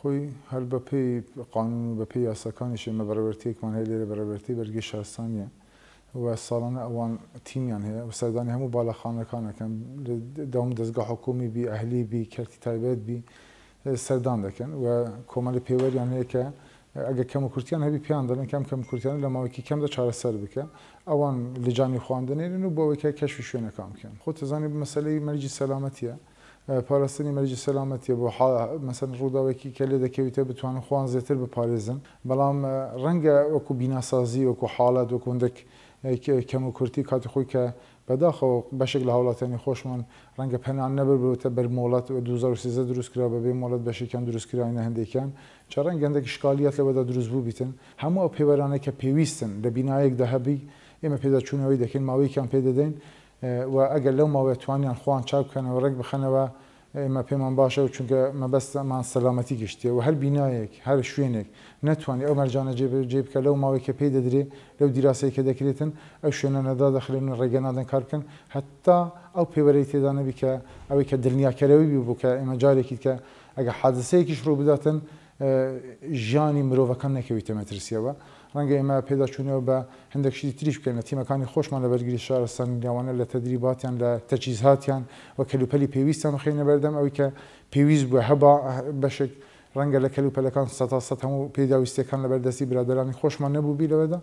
خۆی هەر بەپێی قانون و بەپێی یاساکانیش ئێمە بەڕێوەبەرتییەکمان هەیە لێرە، بەڕێوەبەرتیی بەرگری شارستانییە و ساڵانە ئەوان تیمیان هەیە و سەردانی هەموو باڵەخانەکان ئەکەن، داوم دەزگا حکوومی بی، ئەهلی بی، کەرتی تایبەت بی، سەردان دەکەن و کۆمەڵی پێوەریان هەیە کە ئەگەر کەموکورتیان هەبی پێیان دەڵێن کە ئەم کەموکورتیانە لە ماوەیەکی کەمدا چارەسەر بکە، ئەوان لجانی خۆیان دەنێرن و بۆ ئەوەی کە کەشفی شوێنەکان بکەن. خۆت ئەزانی مەسەلەی مەرجی سەلامەتیە، پاراستنی مەرجی سەلامەتیە بۆ مەسەلەن ڕووداوێکی کە لێ دەکەویتە بتوانن خۆیان زێتر بپارێزن، بەڵام ڕەنگە وەکو بیناسازی وەکو حاڵەت وەکو هەندێک کەموکورتی کاتی خۆی کە بەداخەوە بەشێک لە هاوڵاتیانی خۆشمان ڕەنگە پەنایان نەبردبێتە بەر مۆڵەت و 2013 دروست کرا بەبێ مۆڵەت بەشێکیان دروست کراینە هەندێکیان چا ڕەنگە هەندێک ئیشکالیات لەوەدا دروست بووبیتن هەموو ئەو پێوەرانەی کە پێویستن لە بینایەکدا هەبی ئێمە پێداچوونەوەی دەکەین ماوەیەکیان پێ دەدەین و ئەگەر لەو ماوەیە توانیان خۆیان چاک بکەنەوە ڕێک بخەنەوە ئێمە پێمان باشە و چونکە مەبەستمان سەلامەتی گشتیە و هەر بینایەک هەر شوێنێک نەتوانی ئەو مەرجانە جێبەجێ بکا لەو ماوەی کە پێی دەدرێ لەو دیراسەی کە دەکرێتن ئەو شوێنانە دادەخرێن و ڕێگە نادەن کار بکەن هەتا ئەو پێوەرەی تێدا نەبی کە ئەوەی کە دڵنیاکەرەوەی بی بۆ کە ئێمە جارێکی دیکە ئەگەر حادسەیەکیش ڕوو بداتن ژیانی مرۆڤەکان نەکەویتە مەترسیەوە. ڕەنگە ئێمە پێداچوونەوە بە هەندێک شتی تریش بکەین لە تیمەکانی خۆشمان لە بەرگری شارستانی لەوانە لە تەدریباتیان لە تەجهیزاتیان و کەلوپەلی پێویستیان بخەینە بەردەم ئەوەی کە پێویست بووە هەبا بەشێک ڕەنگە لە کەلوپەلەکان سەتا سەد هەموو پێداویستیەکان لەبەردەستی برادەرانی خۆشمان نەبووبی لەوێدا.